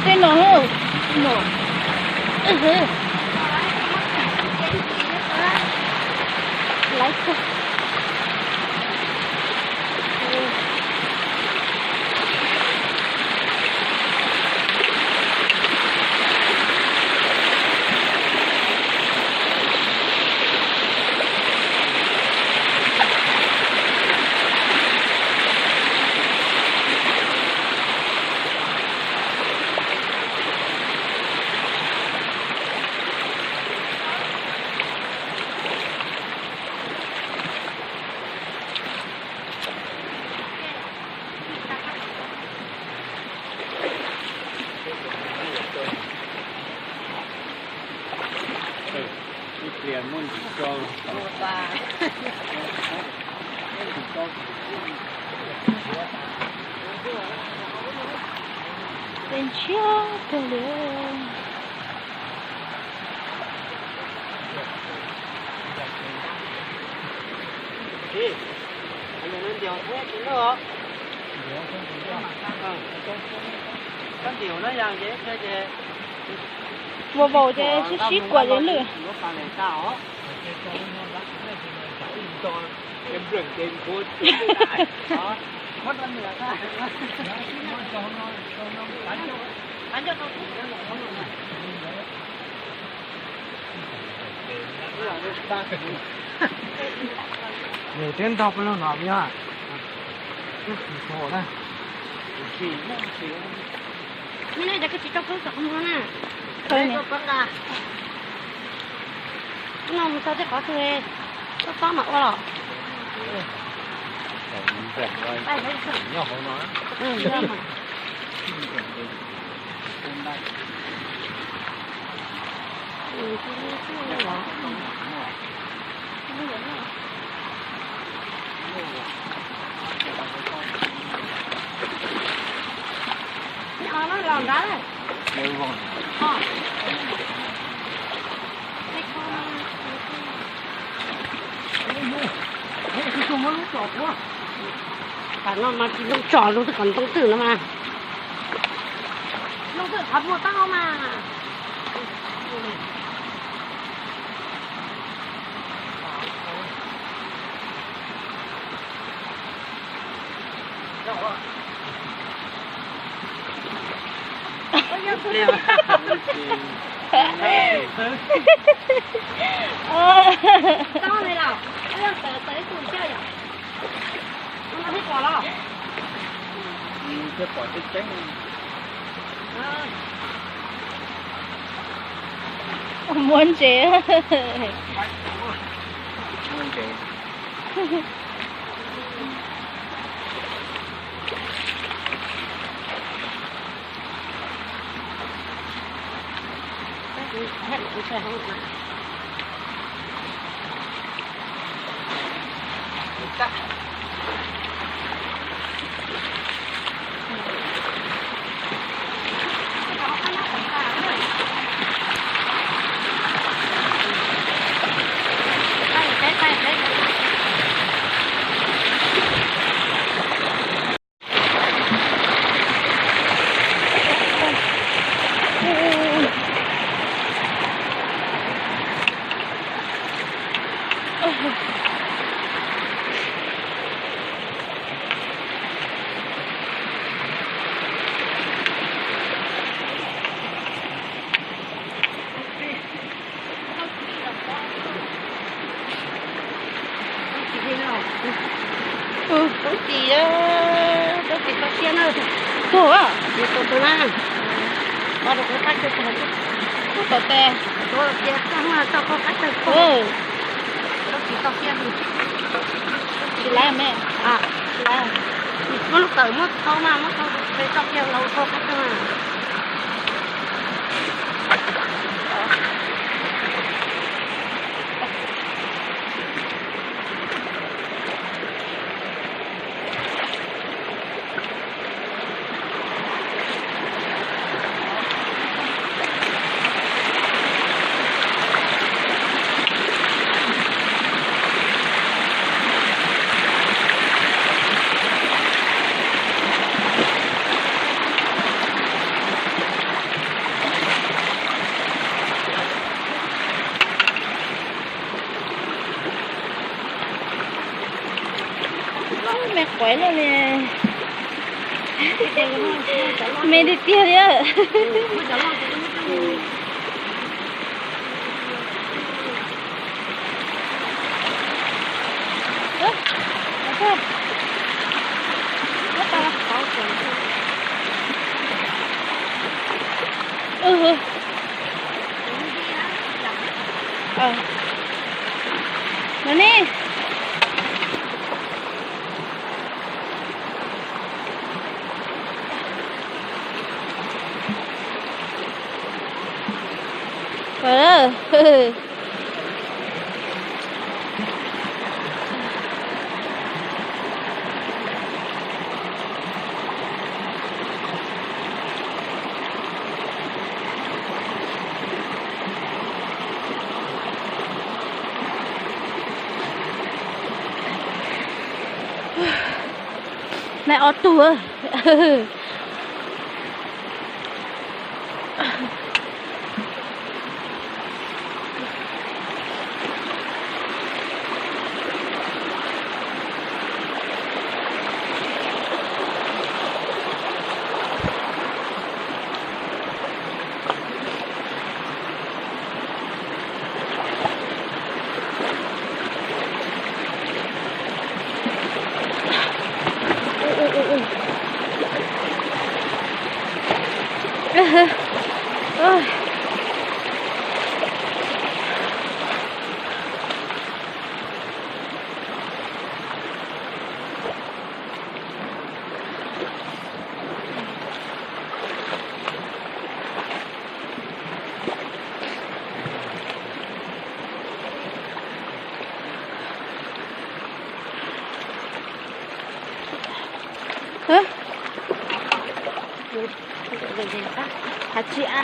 Tej no, no. Laiv kawg. Ib pliag muaj ntsis tso. Ntsis tso. Pes ntshiab kawg li. Vau vau ces sib sib kuam ces lwj. Nws twb ntog peb lub no yog. Ib no cov koj tsis tau pub tom qhov muag na. No mus tau tej qhov twg, toj tob mas ua los. Tam no mas tsis zoo tsom, zoo twb kom ntoo twm no mas. Zoo twm qhov muag taub hau mas. Tau ne los, tau ib tug xyov yom. Thiab pom tseeb tseeb. Muab ntses. Muab ntses. Tub tsis, tub tsis tau siab na. Tub, tsis tau tug na. Pov rau kuv qab chaw tag. Tub tom tes. Tub tias txaj muag tau koj qab chaw tag. Tub tsis tau siab li. Tsis laiv me. Tsis laiv. Muab lub kawm muab thau mas muab thau pes tso kiag los ua koj qab chaw mas. Me quav loj li. Me tiag tiag li. No ne. Nai ob tug. Hab tsi a.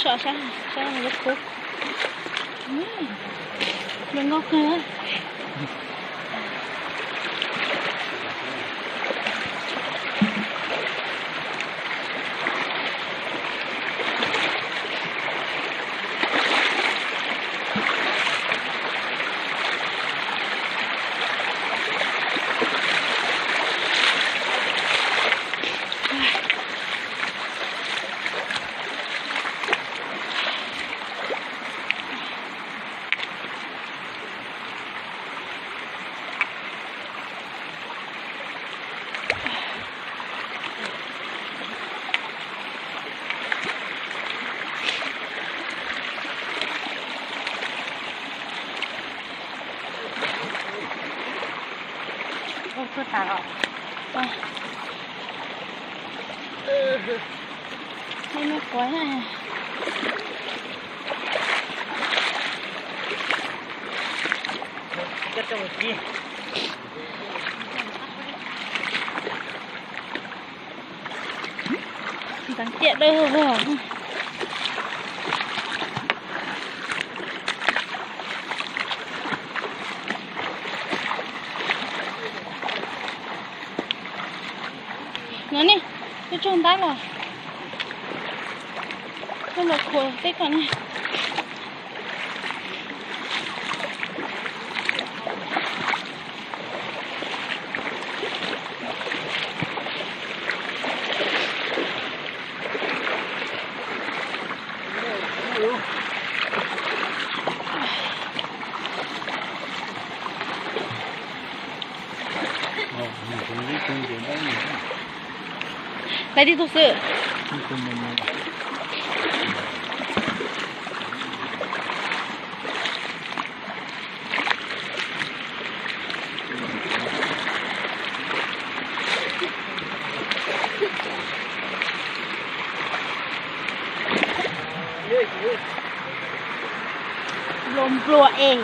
Sov sab, sab lub khub. Zoo nkauj kawg. Ua tuag tas los. Ua me quav na. Ntxeev tiaj dawb vog. No ne, twb tsaug ntab los, tsaug los khuam tej ko ne. Lawv tib tug xwb. Nplua nplua es.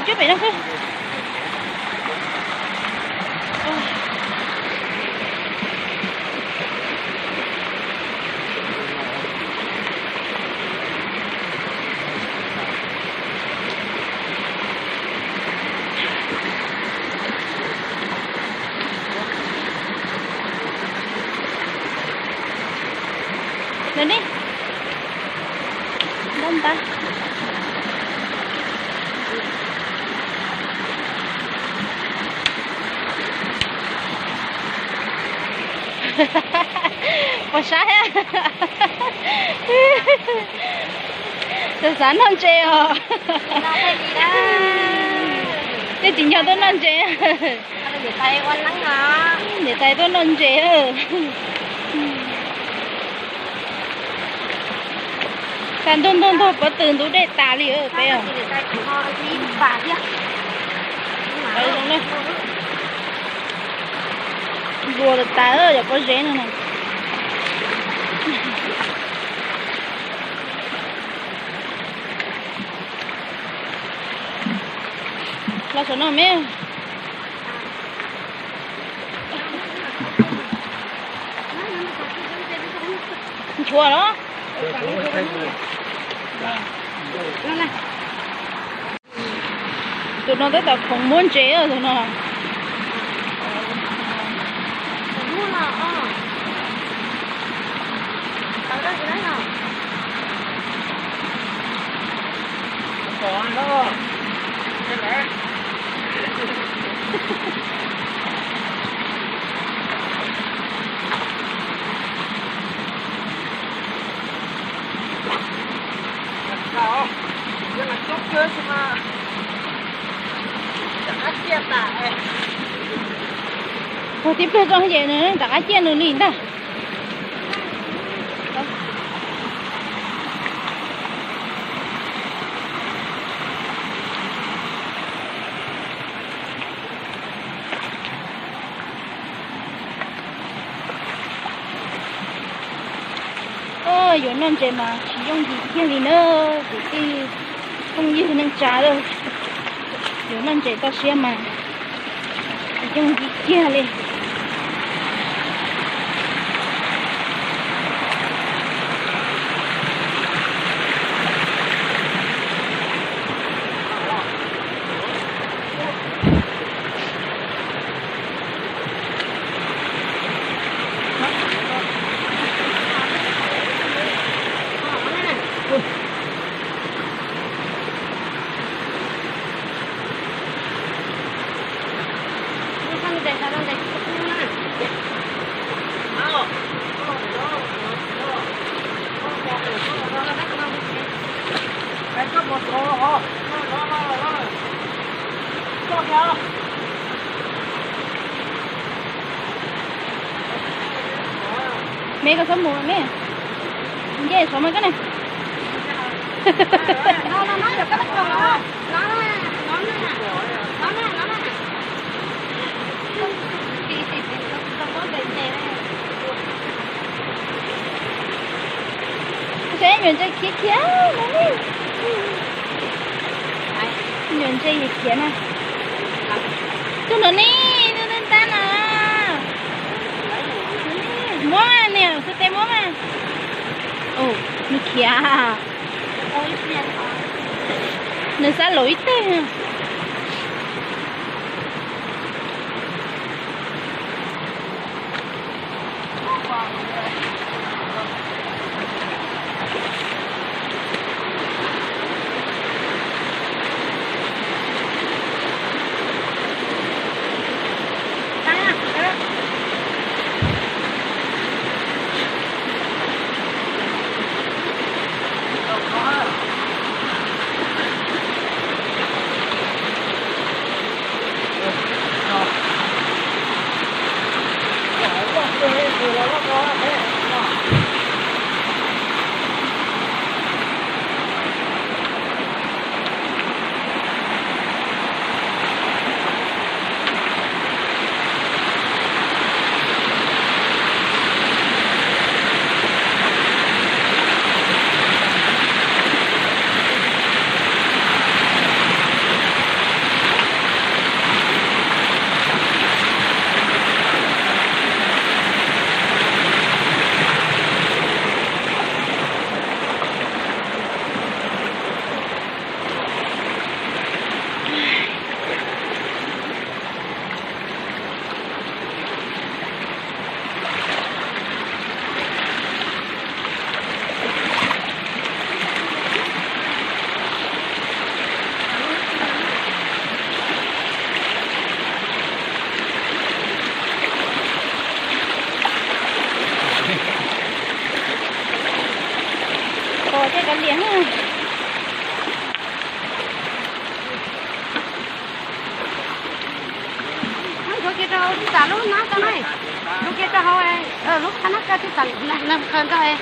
Cub pem no xwb. Lawm ne. Ntab ntab. Puas saib? Xav xav noj ntses os. Tej tsis nco tuaj noj ntses. Niam tais tuaj noj ntses. Tag ntug ntug ntug pob tw ntub dej tas li peb os. Npua tas tas cov pob zeb no na. Los saum no me. Nchuav los? Tus no tab tom khoom muab ntses tus no. Ua tib pliag zoo ces nws rov qab ciaj nws li ntag. Yuav noj ntses mas tsis yooj yim kiag li na, kwv tij phooj ywg neej tsa, yuav noj ntses toj siab mas tsis yooj yim kiag li. Me koj txhob mus me, nce saud mas koj ne. Saib nyuam ntses khiav khiav no ne. Nyuam ntses khiav khiav na. Tus no ne, tus tab tab no. Muab mas niam, tus tes muab mas. Nws khiav. Nws xav luv ib teg. Cov kav liam na. Ntxuav kiag rau tib tam lub nab tau na. Ntxuav kiag rau hauv lub qab nab koj tib tam na qhov ntawd.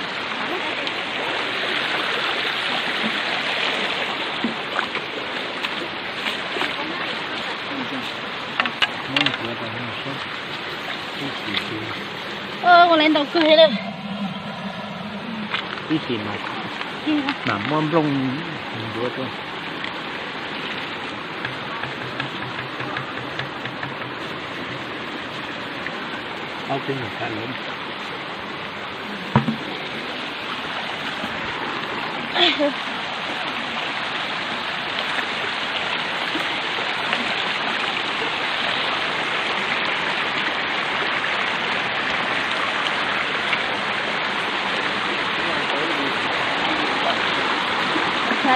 Ua li ntau kawg li. Ib sim mas mam muab nplooj ntxuav tuaj. Ob peb nyuag kab lawm.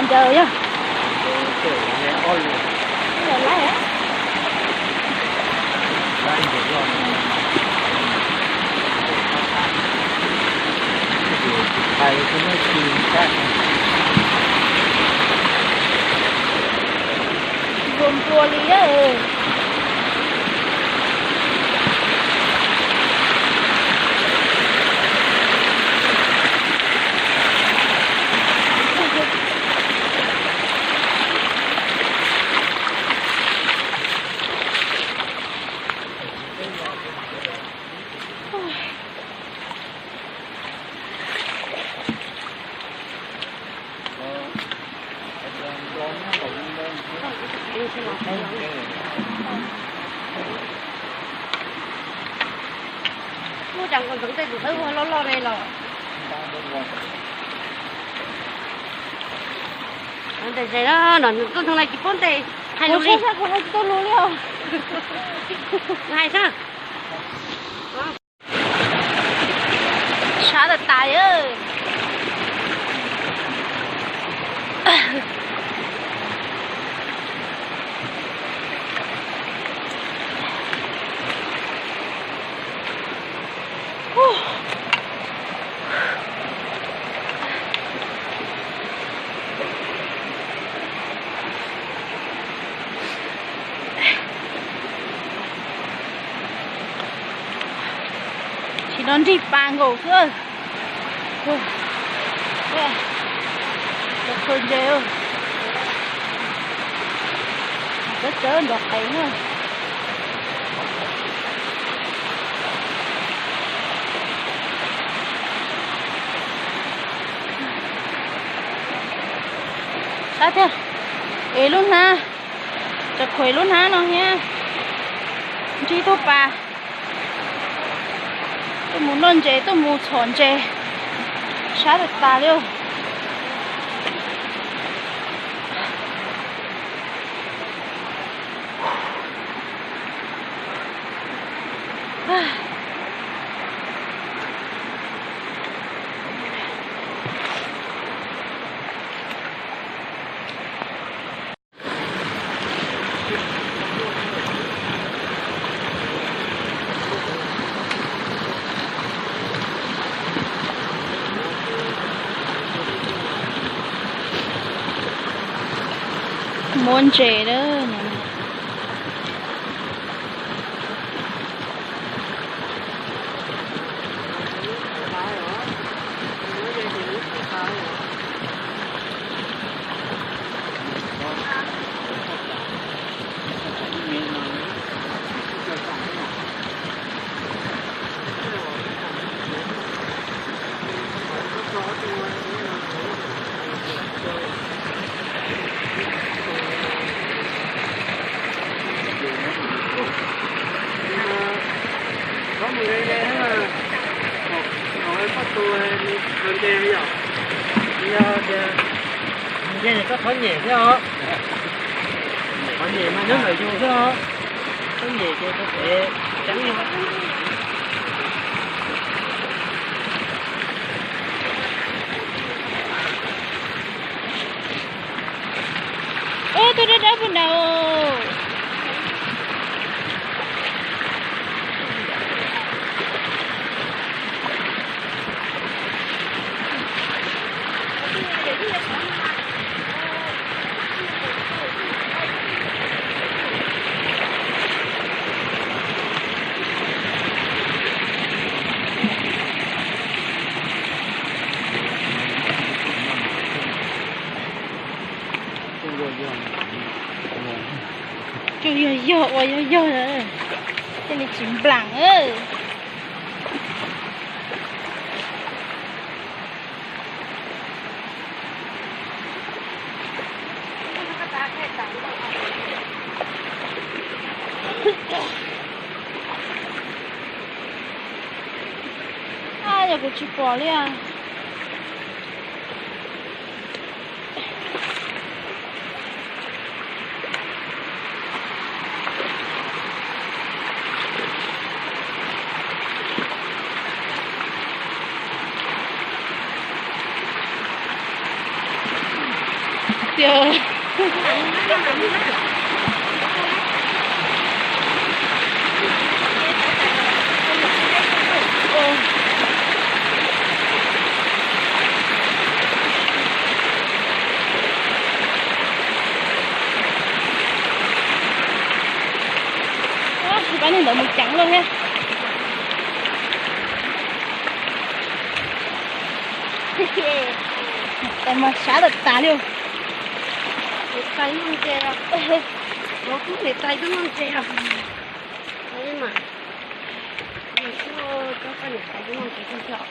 Ncaws yog. Nplua nplua li. Muaj cas nkaus ntxoov tej tus dawb vog loj loj ne los. Ntes zes no, tuaj thoob na tsis paub ntes, hais lus li. Kuv hais tsis tau lus li os. Hais tag. Sab tas tas li. Tsis no nrig pas nkaus xwb. Cov khaws ntses, cov tsawb nrov qees na. Sab tiag, ev lub hnab, tseem khuam lub hnab no thiab. Nrig tuaj pas, tuaj mus noj ntses, tuaj mus txhom ntses, sab tas tas li. Muab ntses na. Nce koj thov nyem thiab os. Thov nyem mas nyob ntawm yus xwb os. Thov nyem ces tau pem tseeb li. Ub, tuaj dawb dawb puag nraud. Ua yog yog, thiaj li tsis nplam. Yog kuv tsis pom li. Pab neeg ntawd mus ceev lawm thiab. Tes mas sab lawm tas li. Niam tais noj ntses os. Kuv niam tais twb noj ntses os.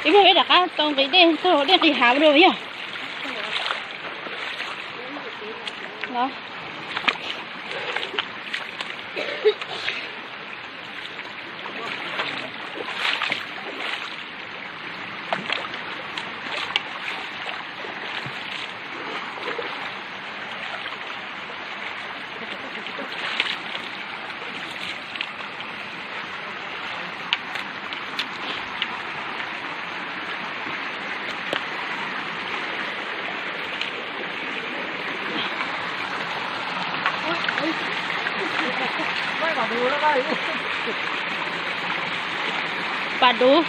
Ib pliag peb rov qab tau nqis dej, tau dej nqis hav dua yog. Pas duv.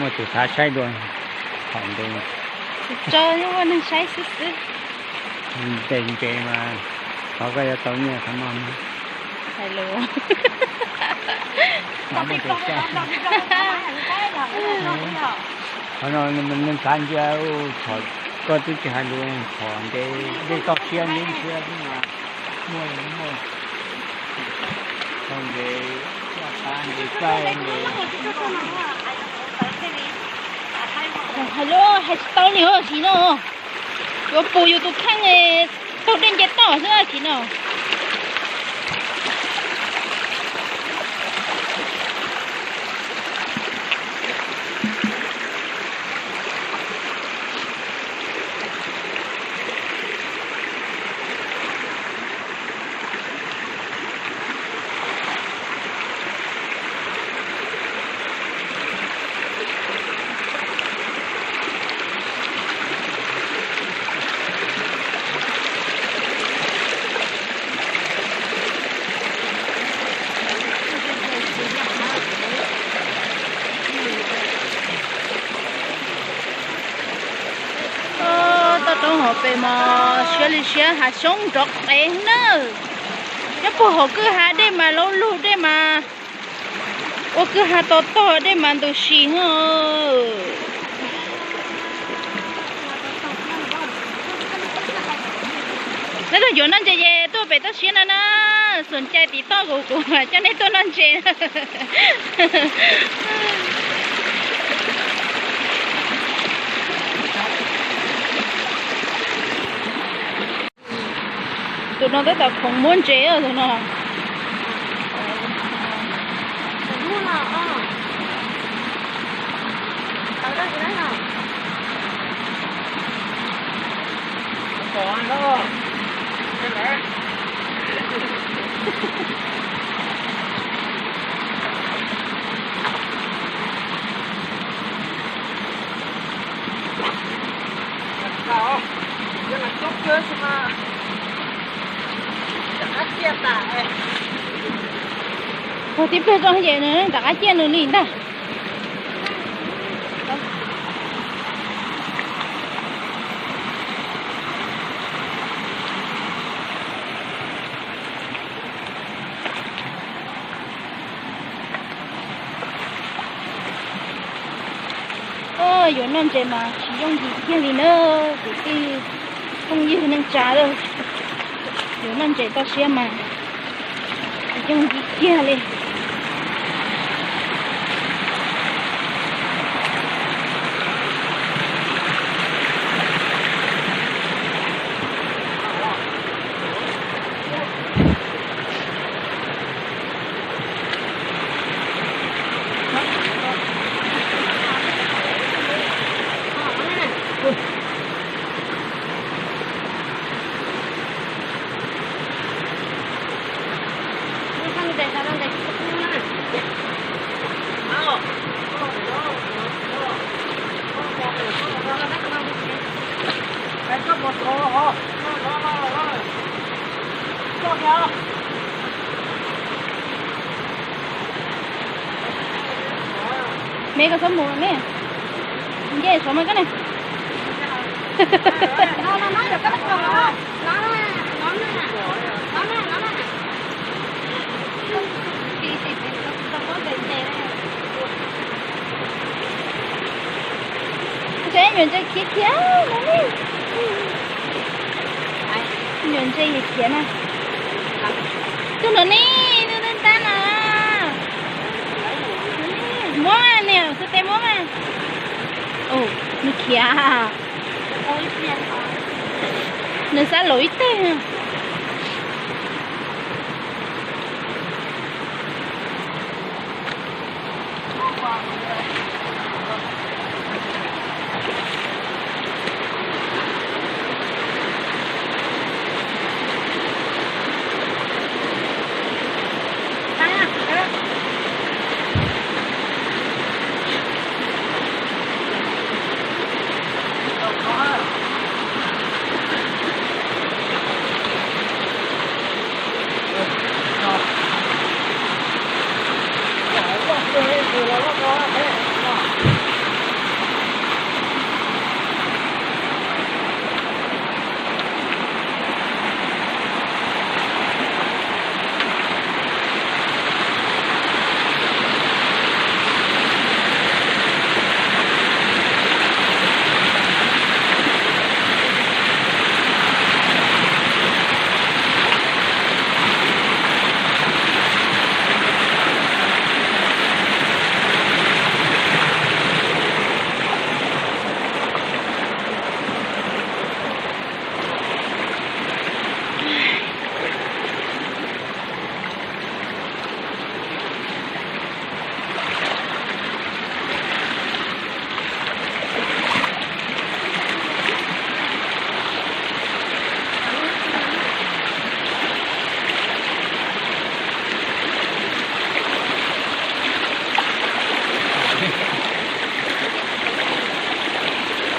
Muaj tus xav saib dua, thaum ntev. Tso muaj neeg saib xwb xwb. Ntes ntses mas thov koj yuav tau nyiaj qhov no. Hais lus. Qhov no neeg xav ntsia, thaum koj twb tsis hais lus, thaum ntes dej toj siab ntsia muaj muaj tau ntes, ntes tsaij ntes. Hais lus hais tsis tau li os, sim no yuav pum yus tus kheej taug dej nce toj xwb sim no. Toj roob hauv pes mas siab li siab, hav xyoob nrov qees na. Nyob puag hauv kwj ha dej mas laub lug, dej mas ua kwj ha to tog, dej mas ntu si. Nej tug yuav noj ntses ces tuaj pem toj siab na na, xum cai tim toj kuv, kuv coj nej tuaj noj ntses. Tus no tab tom khoom muab ntses tus no. Ua tib pliag zoo ces nws rov qab ciaj nws li ntag. Yuav noj ntses mas tsis yooj yim kiag li na, kwv tij phooj ywg neej tsa lawm. Yuav noj ntses toj siab mas tsis yooj yim kiag li. Me koj txhob mus me. Nce saum mas koj ne. Ntses, nyuam ntses khiav khiav no ne. Nyuam ntses khiav khiav na. Tus no ne, tus tab tab no. Muab mas niam, kuv tes muab mas. Nws khiav. Nws xav luv ib teg.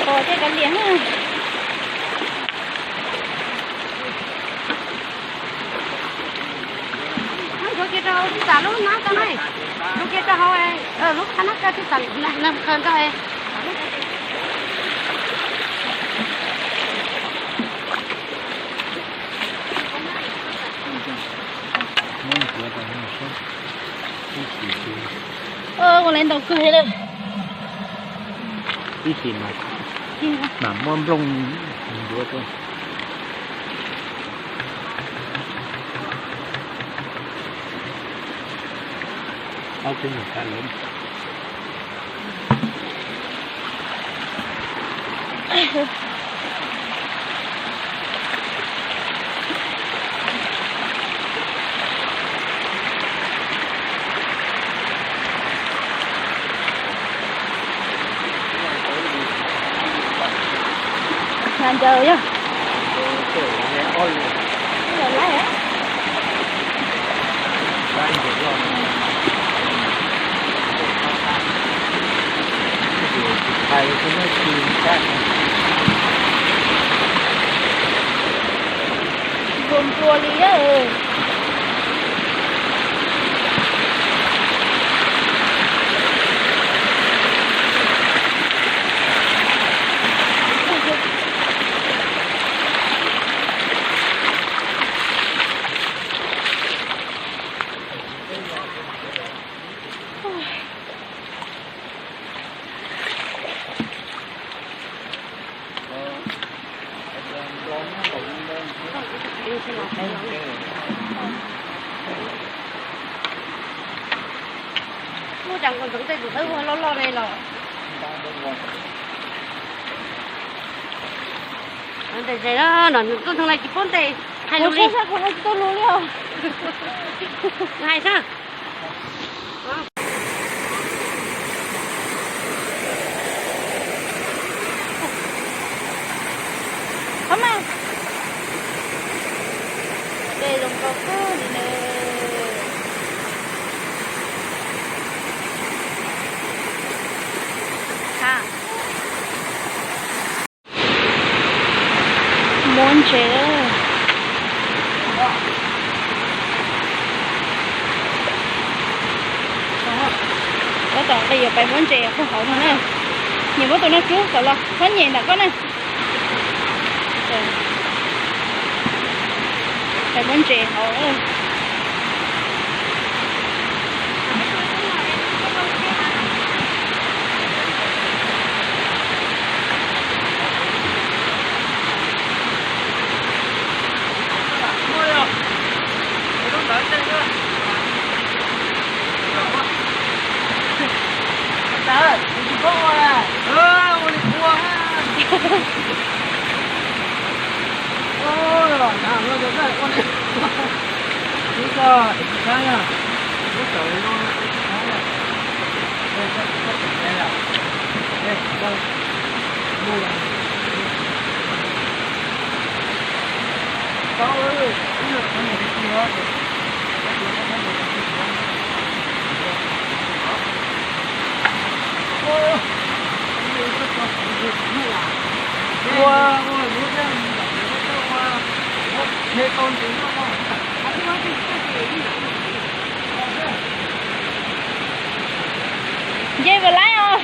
Qos thiaj kav liam na. Ntxuav kiag rau txiv txam lub hnab tau na. Ntxuav kiag rau hauv lub qab hnab ko txiv txam na khaws rau. Ua le ntau kawg li lawm. Ib chim mas, mam muab nplooj ntxuav tuaj. Ob tug niam tab lawm. Ncaws yog. Nplua nplua li. Muaj cas nkaus ntxeev tej tus tawb loj loj li los. Ntev zes no, tuaj thoob na tsis paub ntev, hais lus li. Hais xwb. Qhov mas, dej zoo nkauj kawg li na. Ha. Muab ntses. Tab tom nqis yuav pais muab ntses puag hauv no na. Nyiam muab tus no rub kom los khaub nyem ntawm koj na. Pais muab ntses hauv. Nce puas laib os?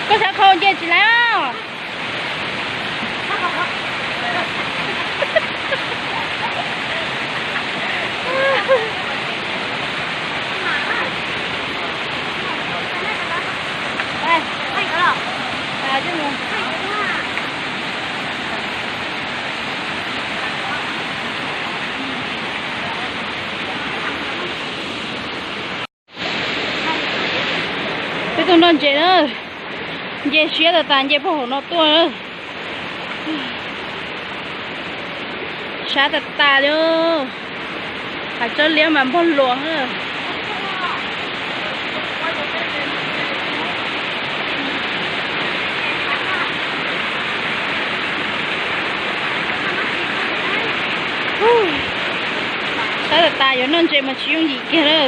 Koj sawv khau nce tsis laib os. Peb tuaj noj ntses na, nce siab tas tas nce puag hauv no tuaj na. Sab tas tas li, hav tsawb liab mas npog luas na. Sab tas tas yuav noj ntses mas tsis yooj yim kiag na.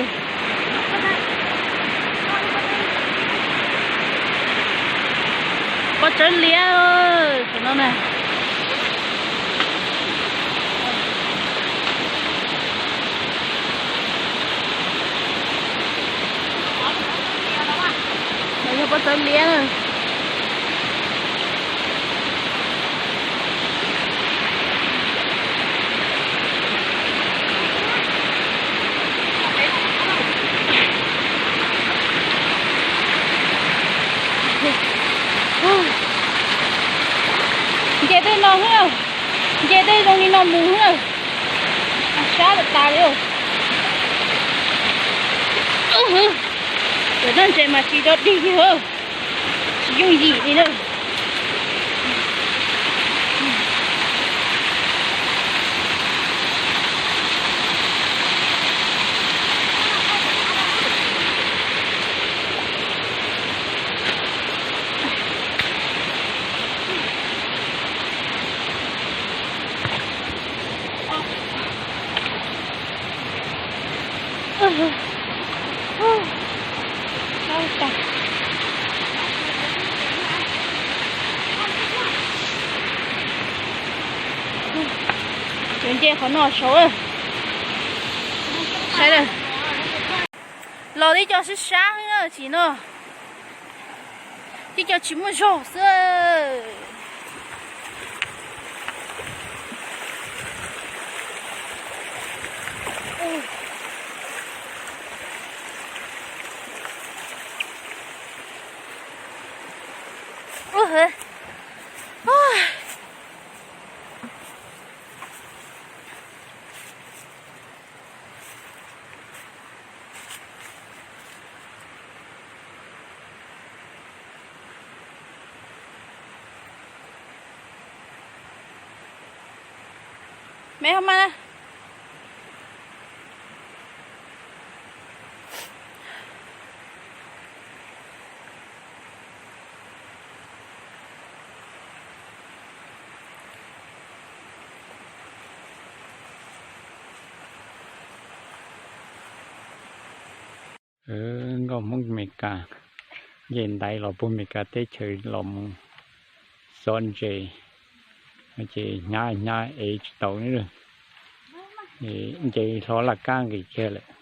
Pob tsawb liab no na. Yog pob tsawb liab na. Nce tej no xwb, nce tej zoo li no mus xwb. Sab tas tas li. Cov noj ntses mas tsis dog dig li, tsis yooj yim li na. Ces qhov no saud, saib, los tib co sib sab na, tsis no, tib co tsis muaj zog xwb. Me ho mas. Nkauj Hmoob Amelikas nce ntaiv los puag Amelikas teb chaws los mus xov ntses, ces hnyav hnyav ev tsis tau, nce hlo laj kab nqis kiag lawm.